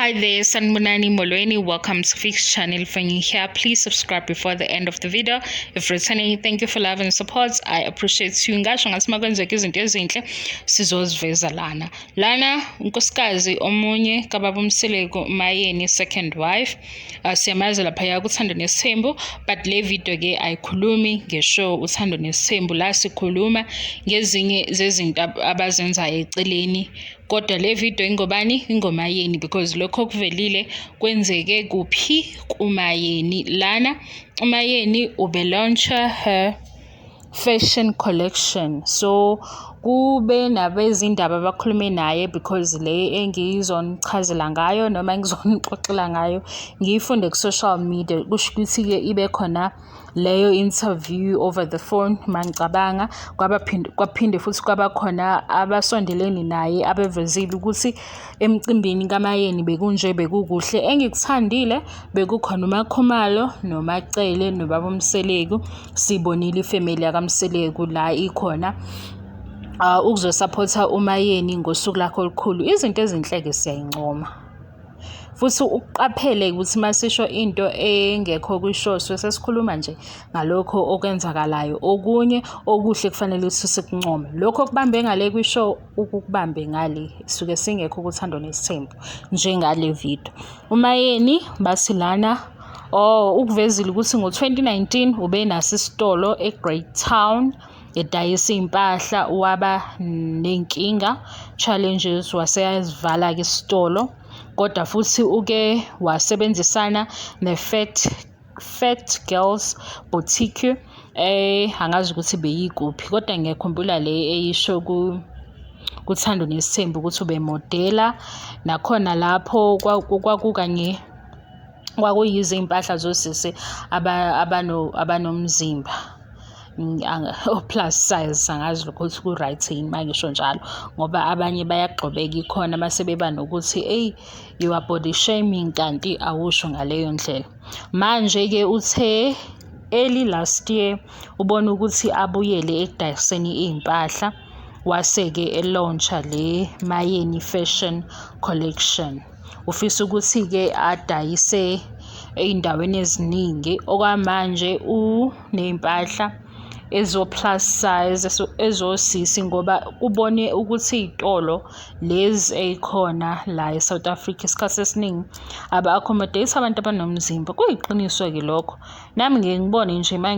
Hi there, Sanibonani Molweni. Welcome to Fix Channel. If you're new here, please subscribe before the end of the video. If returning, thank you for love and support. I appreciate you. Ngasho ngathi makwenzeka izinto ezinhle sizoziveza lana. Lana unkosikazi omunye kababa uMseleku, Mayeni, second wife. Siyamazi laphaya kuThando Nesithembu, but le video ke ayikhulumi ngeshow Uthando Nesithembu. La sikhuluma ngezinye zezinto abazenzayo eceleni. Kodwa le video ingobani? IngoMayeni, because lokho okuvelile kwenzeke kuphi? KuMayeni. Lana uMayeni ube-launcha her fashion collection, so kube nabezindaba abakhulume naye, because le engizonichazela ngayo noma engizonixoxela ngayo ngiyifunde ku-social media. Kusho ukuthi-ke ibe khona leyo interview over the phone mangicabanga, kwaphinde futhi kwaba khona abasondelene naye abevezile ukuthi emcimbini kaMayeni bekunje, bekukuhle. Engikuthandile, bekukhona uMakhumalo noMacele nobaba uMseleku. Sibonile ifamily yakaMseleku la ikhona ukuzosupport-a uMayeni ngosuku lakhe olukhulu. Izinto ezinhle-ke siyayincoma, futhi uqaphele ukuthi masisho into engekho kwishow, suke sesikhuluma nje ngalokho okwenzakalayo. Okunye okuhle kufanele ukuthi sikuncome, lokho okubambe ngale kwishow ukukubambe ngale suke singekho kuThando Nesithembu. Njengale video, uMayeni bathi lana, oh, ukuvezile ukuthi ngo-2019 ubenaso isitolo eGreytown edayisa iy'mpahla, waba ney'nkinga, challenges, waseyazivala-ke isitolo. Kodwa futhi uke wasebenzisana ne-Fat Fat Girls Boutique. Angazi ukuthi beyikuphi, kodwa ngiyakhumbula le eyisho ku kuThando Nesithembu ukuthi ubemodela nakhona lapho, kwakukanye kwakuyizo iy'mpahla zosisi abanomzimba o-plus size. Angazi lokho ukuthi ku-right yini uma ngisho njalo, ngoba abanye bayagxobeka ikhona mase beba nokuthi, "Eyi, you are body shaming," kanti awusho ngaleyo ndlela. Manje-ke uthe early last year ubona ukuthi abuyele ekudayiseni iy'mpahla, wase-ke e-launch-a le Mayeni Fashion Collection. Ufisa ukuthi-ke adayise ey'ndaweni eziningi. Okwamanje uney'mpahla ezo-plus size, ezosisi, ngoba ubone ukuthi iy'tolo lezi ey'khona la e-South Africa isikhathi esiningi aba-accommodate abantu abanomzimba. Kuyiqiniso-ke lokho, nami ngike ngibone nje uma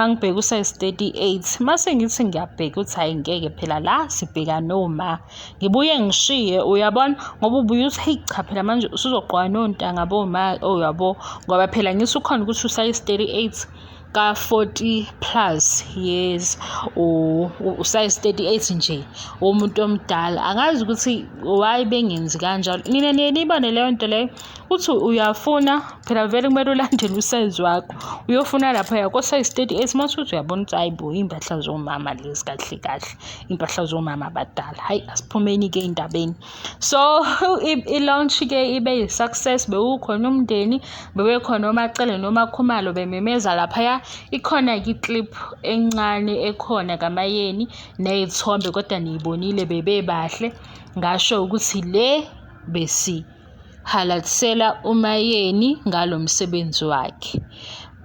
ngibheka u-size 38, mase ngithi ngiyabheka ukuthi hhayi, ngeke phela, la sibheka noma ngibuye ngishiye, uyabona, ngoba ubuye uthi, "Heyi cha, phela manje usuzogqoka nontanga boma." Oh, uyabo, ngoba phela ngithi ukhona ukuthi u-size 38 ka-40 plus years, u-size 38 nje womuntu omdala. Angazi ukuthi why bengenzi kanjalo. Nina niye niyibone leyo nto leyo, uthi uyafuna phela, vele kumele ulandele usayizi wakho, uyofuna laphaya ko-size 38, mase uthi uyabona ukuthi hhayi bo, iy'mpahla zomama lezi, kahle kahle iy'mpahla zomama abadala. Hhayi, asiphumeni-ke ey'ndabeni. So i-launch-ke ibe yi-success, bewukhona umndeni, bebekhona oMacele noMakhumalo bememeza laphaya. Ikhona-ke i-clip encane ekhona kaMayeni ney'thombe, kodwa niyibonile, bebebahle. Ngasho ukuthi le besihalalisela uMayeni ngalo msebenzi wakhe.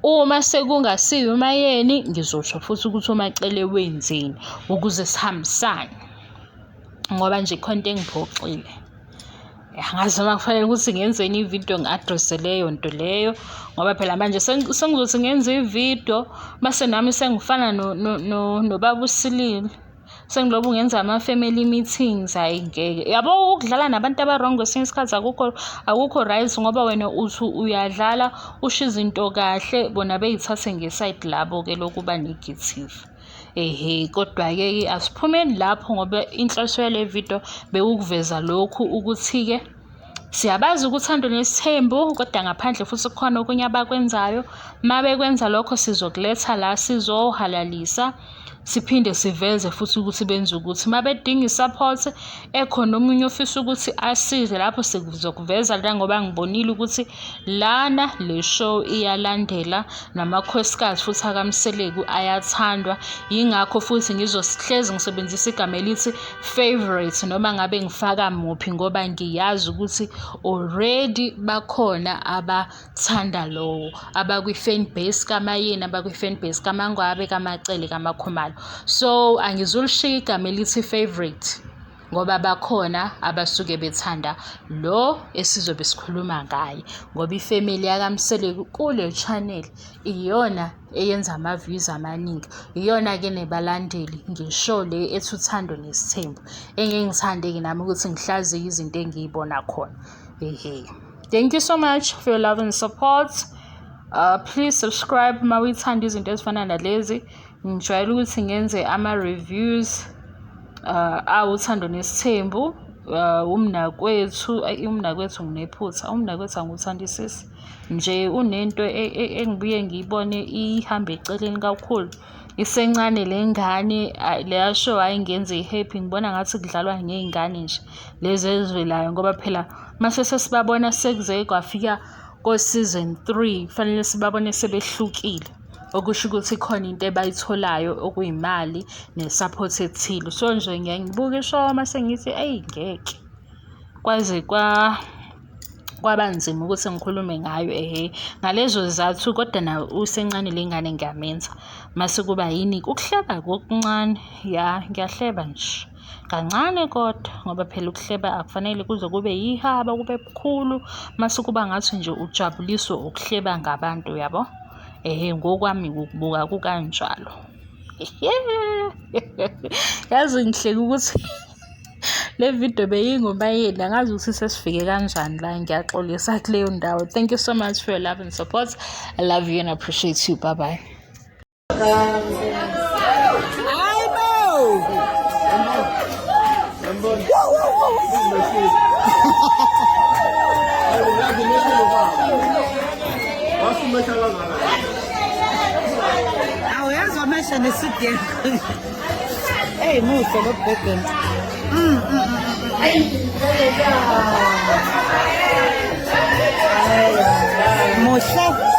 Uma sekungasiyo uMayeni, ngizosho futhi ukuthi uMacele wenzeni ukuze sihambisane, ngoba nje khona into engiphoxile. Angazi noma kufanele ukuthi ngenzeni ividiyo ngi-address-e leyo nto leyo, ngoba phela manje sengizothi ngenza ividiyo mase nami sengifana nobaba uSilile, sengilobu ngenza ama-family meetings. Hhayi, ngeke, yabo, ukudlala nabantu aba-wrong kwesinye isikhathi akukho right, ngoba wena uthi uyadlala, usho izinto kahle, bona bey'thathe ngesayidi labo-ke lokuba negative. Ehhe, kodwa-ke asiphumeni lapho, ngoba inhloso yale video bewukuveza lokhu ukuthi-ke siyabazi ukuThando Nesithembu, kodwa ngaphandle futhi kukhona okunye abakwenzayo. Uma bekwenza lokho, sizokuletha la sizohalalisa. Siphinde siveze futhi ukuthi benze ukuthi uma bedinga i-support ekhona omunye ofisa ukuthi asize lapho sizokuveza la ngoba ngibonile ukuthi lana le show iyalandela namakhosikazi futhi akaMseleku ayathandwa. Yingakho futhi ngizohlezi ngisebenzisa igama elithi favorite noma ngabe ngifaka muphi ngoba ngiyazi ukuthi already bakhona abathanda lowo abakwi-fan base kaMayeni, abakwi-fan base kaMangwabe, kaMacele, kaMakhumalo. So angizulishiya igama elithi favorite ngoba bakhona abasuke bethanda lo esizobe sikhuluma ngaye ngoba ifamily yakaMseleku kule channel iyona eyenza ama-views amaningi, iyona-ke nebalandeli ngisho le ethi uthando nesithembu engeke ngithande-ke nami ukuthi ngihlaziye izinto engiyibona khona. Ehe. Thank you so much for your love and support. Please subscribe uma uyithanda izinto ezifana nalezi. Ngijwayele ukuthi ngenze ama-reviews awuthando nesithembu. Umnakwethu, ayi umnakwethu nginephutha, umnakwethu angiwuthandisisi nje unento engibuye ngiyibone ihamba eceleni kakhulu. Isencane le ngane leya show ayingenzi i-happy, ngibona ngathi kudlalwa ngey'ngane nje lezi ezivelayo ngoba phela mase sesibabona sekuze kwafika ko-season 3 kufanele sibabone sebehlukile. Okusho ukuthi khona into ebayitholayo okuyimali ne-support ethile. So nje ngiyaye ngibuke ishow mase ngithi eyi ngeke kwaze kwaba nzima ukuthi ngikhulume ngayo ehe ngalezo zizathu kodwa nawe usencane le ngane ngiyamenza mase kuba yini ukuhleba kokuncane ya ngiyahleba nje kancane kodwa ngoba phela ukuhleba akufanele kuze kube yihaba kube bukhulu mase kuba ngathi nje ujabuliswe ukuhleba ngabantu yabo. Ehe ngokwami ukubuka kukanjalo. Yazi ngihleka ukuthi le video beyingomayeni angazi ukuthi sesifike kanjani la ngiyaxolisa kuleyo ndawo. Thank you so much for your love and support. I love you and appreciate you. Bye bye. Awuyazwa mesha nesidi yakho. Hey muhle lo bhebheni. Muhle.